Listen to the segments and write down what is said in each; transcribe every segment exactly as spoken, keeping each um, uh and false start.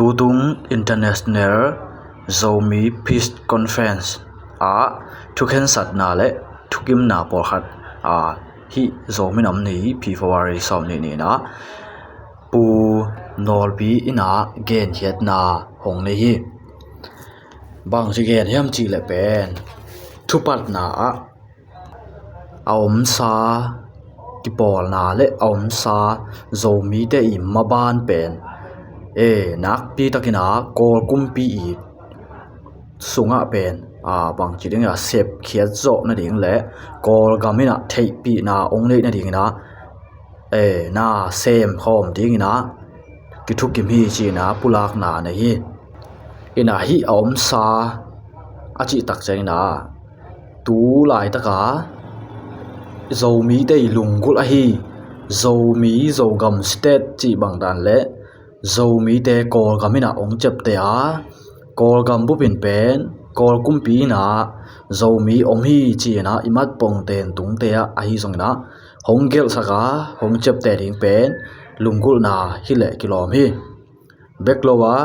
Tutung International Zomi Peace Conference ah thukhensatna le thukimna pawlkhat, a, hih Zomi Nam Ni, February sawm nih ni-in ah Pu Nawlpi in ah genkhiatna hong nei hi. Bangci gen hiam cih leh pen thupatna ah a omsa kipawlna le a omsa Zomite i maban pen, e, nakpi takin ah Kawl kumpi i sungah pen, a, bangci dingin ah sepkhiat zawh nading le Kawlgam in ah theihpihna hong neih nadingin ah, e, na semkhawm dingin ah kithukim hi ci-in ah pulakna nei hi. In ah hih a omsa a cih tak ciangin ah tu laitaka Zomite i lunggulh ahi Zomi, Zogam State cih bangdan le Zomite Kawlgam in ah hong ciapteh a, Kawlgam bupin pen Kawl kumpi in ah Zomi om hi ci-in ah i matpongten tungte ah ahi zongin ah hong gelhsak a, hong ciapteh ding pen lunggulhna hi leh kilawm hi. Bek lo a,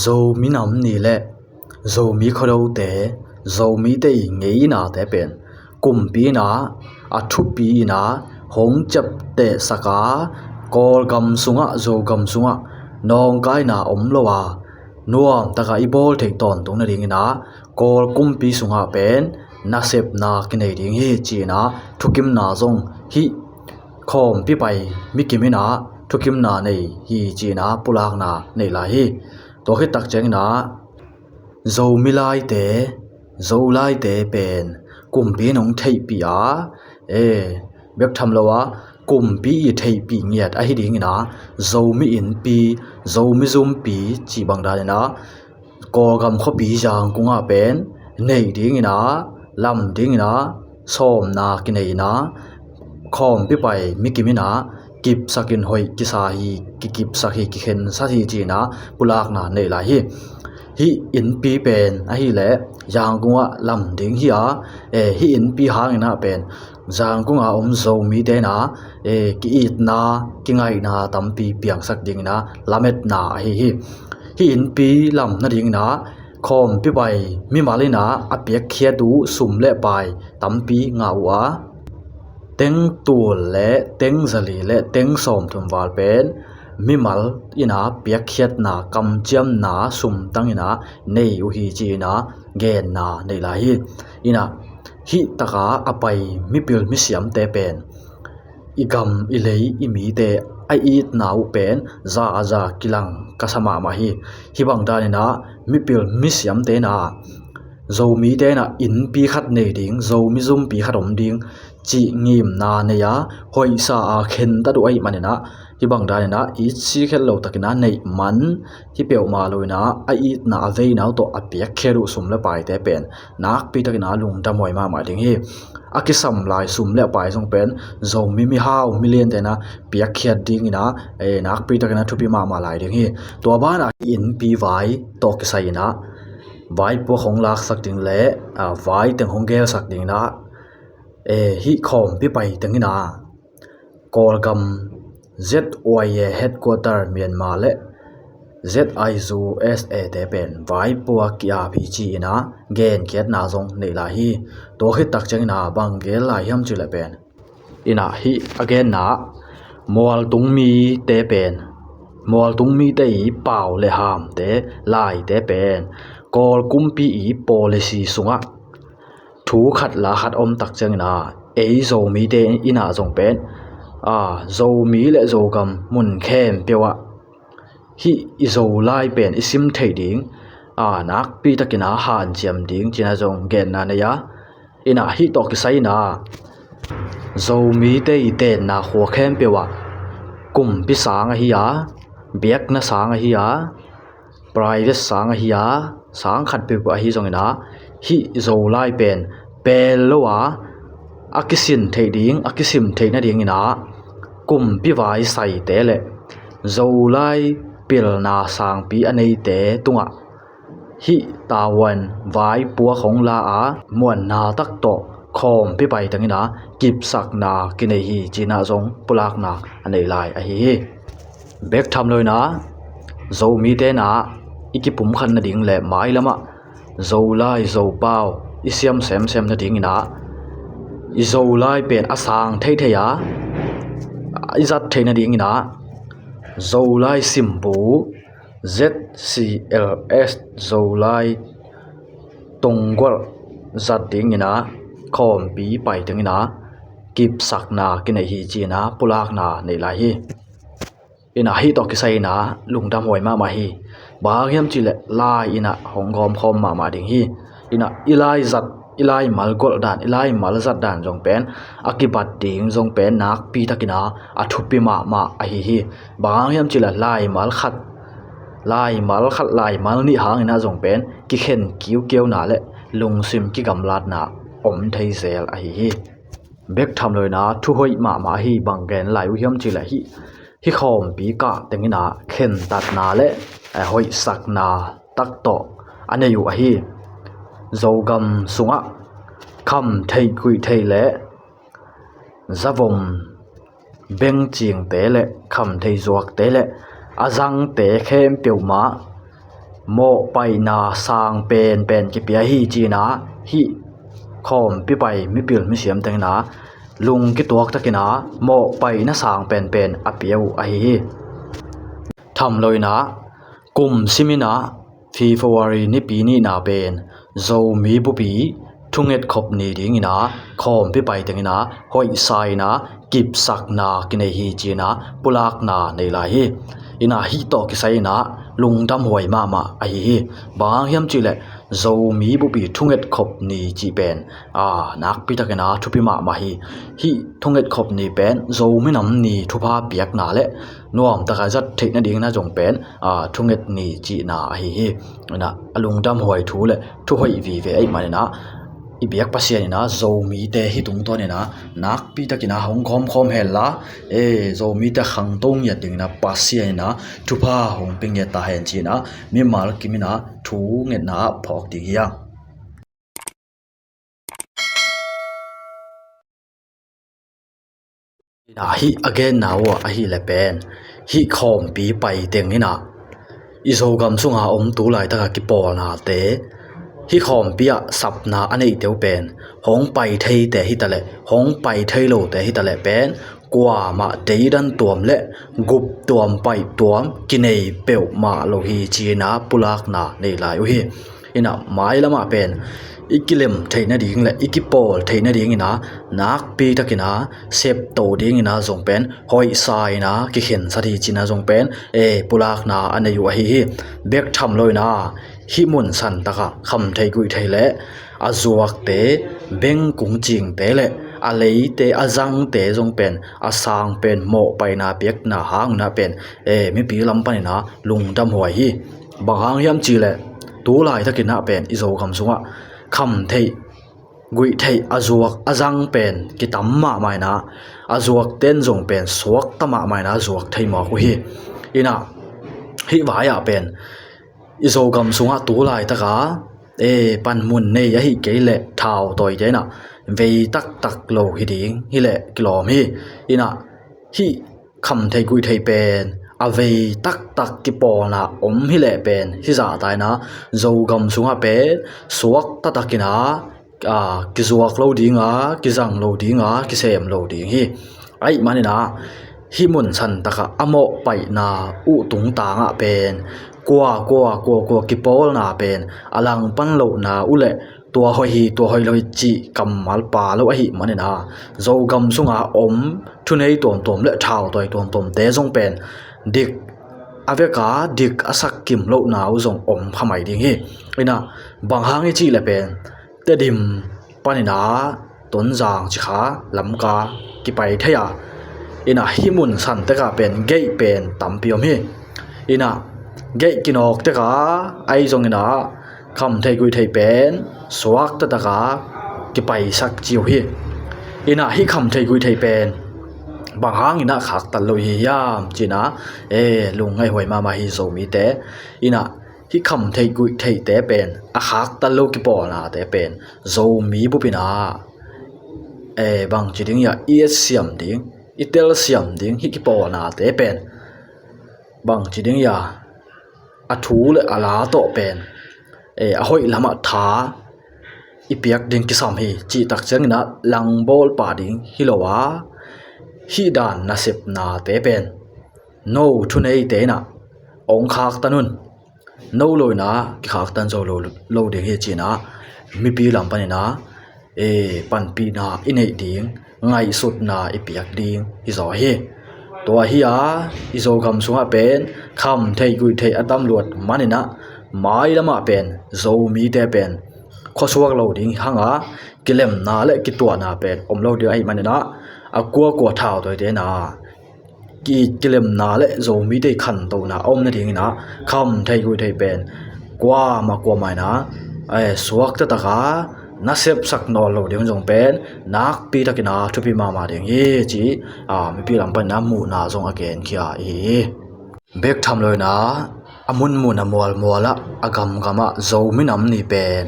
Zomi Nam Ni le Zomi Khuado te, Zomite i ngeinate pen kumpi in ah a thupi in ah hong ciaptehsak a, Kawlgam sungah, Zogam sungah nawngkaina om lo a, nuamtaka i bawl theih tawntung nadingin ah Kawl kumpi sungah pen nasepna kinei ding hi ci-in ah thukimna zong hih khawmpi pai mikim in ah thukimna nei hi ci-in ah pulakna nei lai hi. Tua khit tak ciangin ah Zomi Laite, Zolaite pen kumpi in hong theihpih a, e, bek tham lo a, kumpi i theihpih ngiat ahi dingin ah Zomi Innpi, Zomi Zumpi cih bangdan in ah Kawlgam khuapi Zangkung ah pen neih dingin ah, lam dingin ah sawmna kinei in ah, khawmpi pai mikim in ah kipsakin hoih kisa hi, kikipsak hi, kikhensat hi ci-in ah pulakna nei lai hi. Hih innpi pen ahih leh Zangkung ah lam ding hi a, e, hih innpi hangin ah pen Zangkung a om Zomite in ah, e, ki-itna, kingaihna tampi piangsak dingin ah lametna ahi hi. Hih innpi lam nadingin ah khawmpi pai mimal in ah a piakkhiat uh sum le pai tampi ngah uh a, teng tul le teng zali le teng sawmthum val pen mimal in ah piakkhiatna, kamciamna sumtang in ah nei uh hi ci-in ah genna nei lai hi. In ah hih taka a pai mipil misiamte pen i gam, i lei, i mite a itna uh pen za a za kilang ka sa mahmah hi. Hih bangdan in ah mipil misiamte in ah Zomite in ah innpi khat nei ding, Zomi Zumpi khat om ding cih ngimna nei a, hoihsa a khentat uh ahih manin ah hih bangdan in ah itsi khelh lo takin ah neih man hi peuhmah lo in ah a itna, a veina uh tawh a piakkhiat uh sum le paite pen nakpi takin ah lungdam huai mahmah ding hi. A kisam lai sum le pai zong pen Zomi mihau miliante in ah piakkhiat dingin ah, e, nakpi takin ah thupi mahmah lai ding hi. Tua banah innpi vai tawh kisai in ah vaipuak hong laksak ding le, a, vai teng hong gelsak dingin ah, e, hih khawmpi pai teng in ah Kawlgam Z Y A headquarter Myanmar le Z I U S A te pen vaipuak ki-ap hi ci-in ah genkhiatna zong nei lai hi. Tua khit tak ciangin ah bang gel lai hiam cih leh pen, in ah hih a genna mualtung mite pen, mualtung mite i pau le hamte, laite pen Kawl kumpi i policy sungah thu khat la khat om tak ciangin ah ei Zomite in ah zong pen, a, Zomi le Zogam mun khempeuh ah hih i Zolai pen i sim theih ding, a, nakpi takin ah hanciam ding ci-in ah zong genna nei a, in ah hih tawh kisai in ah Zomite i tenna khua khempeuh ah kumpi sang ahi a, biakna sang ahi a, private sang ahi a, sang khat peuhpeuh ahi zongin ah hih Zolai pen pel lo a, a kisin theih ding, a kisim theih nadingin ah kumpi vai saite le Zolai pilna sangpi a neite tungah hih tavuan vaipuak hong la a, muanna tak tawh khawmpi pai teng in ah kipsakna kinei hi ci-in ah zong pulakna a nei lai ahi hi. Bek tham lo in ah Zomite na i kipumkhat nading le mailamah Zolai Zopau i siam semsem nadingin ah i Zolai pen a sang theithei a i zat theih nadingin ah Zolai simbu Z C L S Zolai tonggualh zat dingin ah khawmpi pai dingin ah kipsakna kinei hi ci-in ah pulakna nei lai hi. Ina hih tawh kisai ina lungdam huai mahmah hi. Bang hang hiam cihleh lai ina hong gawmkhawm mahmah ding hi. Ina i lai zat, i lai mal golh dan, i lai mal zat dan zong pen a kibat ding zong pen nakpi takin ah a thupi mahmah ahi hi. Bang hang hiam cihleh lai mal khat, lai mal khat, lai mal nih hang ina zong pen kikhen kiukiauna le lungsim kigamlatna om thei zel ahi hi. Bek tham lo ina thuhoih mahmah ahi. Bang gen lai uh hiam cihleh hih, hih khawmpi kah teng ina khentatna le, eh, hoihsakna tak tawh a nei uh ahi. Zogam sungah kham theih guih theih le zavom bengcingte le kham thei zuakte le a zangte khempeuh mah mawhpaihna sang penpen kipia hi ci-in ah hih khawmpi pai mipil misiam teng ina lung kituak takin ah mawhpaihna sang penpen a pia uh ahi hi. Tham lo ina kum sim ina February nipi nihna pen Zomi bupi thunget khop ni dingin ah khawmpi pai teng ina hoihsa ina kipsakna kinei hi ci-in ah pulakna nei lai hi. Ina hih tawh kisai ina lungdam huai mahmah ahi hi. Bang hang hiam cihleh Zomi bupi thunget khop ni cih pen, a, nakpi takin ah thupi mahmah hi. Hih thunget khop ni pen Zomi nam ni thupha piakna le nuam taka zat theih nadingin ah zong pen, a, thunget ni cihna ahi hi. Ina a lungdam huai thu le thuhoih vive ahih manin ah i biak Pasian ina Zomite hih tungtawn ina nakpi takin ah hong gawmkhawm hen la, e, Zomite khangto ngiat dingin ah Pasian ina thupha hong pia ngiat ta hen ci-in ah mimal kim ina thu ngetna ah phawk ding hi hang. Ina hih a genna uh ahih leh pen hih khawmpi pai teng ina i Zogam sunga om tu laitaka kipawlnate, hih khawmpi ah sapna a neihte uh pen hong pai theite hi taleh hong pai thei lote hi taleh pen kuamah deidan tuam le gup tuam paih tuam kinei peuhmah lo hi ci-in ah pulakna nei lai uh hi. Ina mailamah pen i kilem theih nading le i kipawl theih nadingin ah nakpi takin ah septo dingin ah zong pen hoihsa ina kikhensat hi ci-in ah zong pen, e, pulakna a nei uh ahi hi. Bek tham lo ina hih mun san takah kham thei guih thei le a zuakte, bengkung cingte le a leite, a zangte zong pen a sang pen mawhpaihna piakna hang un ah pen, e, mipi lam panin ah lungdam huai hi. Bang hang hiam cihleh tu laitakin ah pen i Zogam sungah kham theih guih theih a zuak a zang pen kitam mahmah ina a zuakten zong pen suakta mahmah ina zuak thei mawk uh hi. Ina hih vai-ah pen i Zogam sungah tu laitaka, e, panmun nei ahih kei leh thautawite ina vei taktak lo hi ding hileh kilawm hi. Ina hih kham thei guih thei pen a vei taktak kipawlna om hileh pen hih zahta ina Zogam sungah pen suakta takin ah, a, kizuak lo ding a, kizang lo ding a, kisem lo ding hi. Ahih manin ah hih mun san takah a mawhpaihna uh tungtangah pen kua kua kua kua kipawlna pen a langpan lohna uh le tua hoih hi, tua hoih lo hi cih kammal pha lo ahih manin ah Zogam sunga om thunei tuamtuam le thautawi tuamtuamte zong pen dik a veka dik a sak kim lohna uh zong om kha mai ding hi. Ina bang hang i cih leh pen Tedim panin ah Tonzang, Cikha, Lamka kipai thei a, ina hih mun san tekah pen gate pen tampi om hi. Ina gate kinawk tekah ahi zongin ah kham thei guih thei pen suakta takah kipaisak ci uh hi. Ina hih kham thei guih thei pen bang hangin ah khaktan lo hi hiam ci-in ah, e, lungngaih huai mahmah hi Zomite. Ina hih kham theih guih theihte pen a khaktan lo kipawlnate pen Zomi bupin ah, e, bangci ding hiam i et siam ding, i tel siam ding hih kipawlnate pen bangci ding hiam a thu le a la tawh pen, eh, a hoih lamah tha i piak ding kisam hi. Cih tak ciangin ah langbawl pah ding hi lo a, hih dan nasepnate pen no thuneite in ah hong khaktan un. No lo in ah kikhaktan zo lo, lo ding hi ci-in ah mipi lam panin ah, eh, panpihna i neih ding, ngaihsutna i piak ding hi zaw hi. Tua hi a, i Zogam sungah pen kham theih guih theih a tam luat manin ah, mailamah pen Zomite pen khuasuak lo ding hang a, kilemna le kituahna pen om lo ding ahih manin ah, a kuakua thautawite in ah ki, kilemna le Zomite khantohna a om nadingin ah kham theih guih theih pen kuamah kuamah in ah, eh, suakta taka nasepsak nawn lo ding zong pen nakpi takin ah thupi mahmah ding hi ci, ah, mipi lam panin ah muhna zong a genkhia i hi hi. Bek tham lo in ah a munmun a mualmual ah, a gamgam ah Zo minam ni pen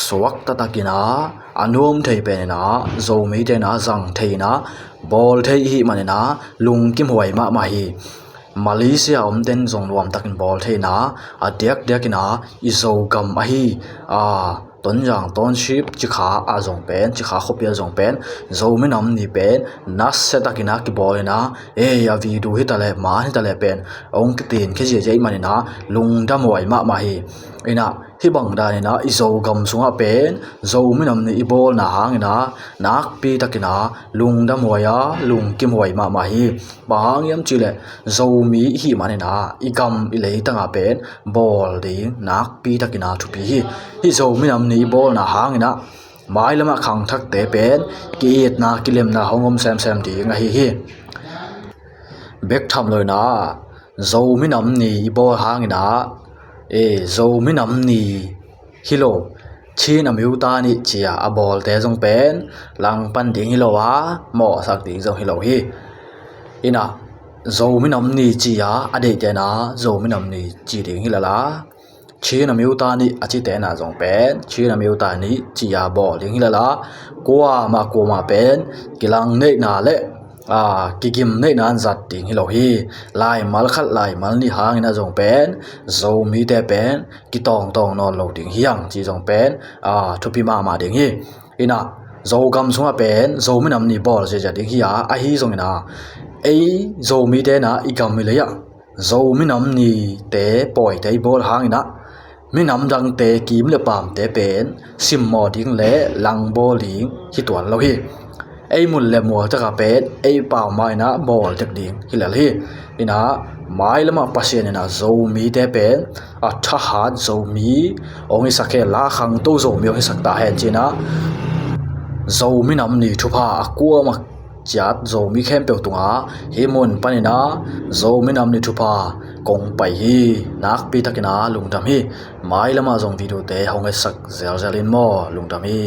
suakta takin ah a nuam thei pen in ah Zomite in ah zang thei in ah bawl thei i hih manin ah lungkimhuai mahmah hi. Malaysia omten zong nuamtakin bawl thei in ah, a diakdiakin ah i Zogam ahi, a, Tonzang Township Cikha ah zong pen, Cikha khuapi ah zong pen Zo minam ni pen nasiatakin ah kibawl in ah, ei, a video hi ta leh, man hi ta leh pen hong kiteenkhia ziahziah i hih manin ah lungdamhuai mahmah hi. In ah hih bang danin ah i Zogam sungah pen Zo minam ni i bawlna hangin ah nakpi takin ah lungdamhuai a, lungkimhuai mahmah hi. Bang hang hiam cih leh Zomi i hih manin ah i gam i leitangah pen bawl ding nakpi takin ah thupi hi. Hih Zo minam ni i bawlna hangin ah mailamah khangthakte pen ki-itna kilemna hong om semsem ding ahi hi. Bek tham lo in ah Zo minam ni i bawl hangin ah, eh, Zo minam ni hi lo, Chin a miuta nih ci-a a bawlte zong pen langpan ding hi lo a, mawhsak ding zong hi lo hi. In ah Zo minam ni ci-a a deihte in ah Zo minam ni ci ding hi lel a, Chin a miuta nih a cite in ah zong pen Chin a miuta nih ci-a bawl ding hi lel a, kuamah kuamah pen kilang neihna le, a, kigim neihna in zat ding hi lo hi. Laimal khat laimal nih hangin ah zong pen Zomite pen kitawngtawng nawn lo ding hi hang cih zong pen, a, thupi mahmah ding hi. In ah Zogam sungah pen Zo minam ni bawl ziahziah ding hi a, ahi zongin ah ei Zomite in ah i gam i lei ah Zo minam nite pawite i bawl hangin ah minam dangte kim le paamte pen simmawh ding le langbawl ding hi tuan lo hi. Ei mun le mual takah pen ei pau ma in ah bawl dek ding hi lel hi. In ah mailamah Pasian in ah Zomite pen a thahat Zomi hong hisak hen la, a khangto Zomi hong hisak ta hen ci-in ah Zo minam ni thupha a kuamah ciat Zomi khempeuh tungah hih mun panin ah Zo minam ni thupha kong pai hi. Nakpi takin ah lungdam hi. Mailamah zong videote hong etsak zelzel in maw, lungdam hi.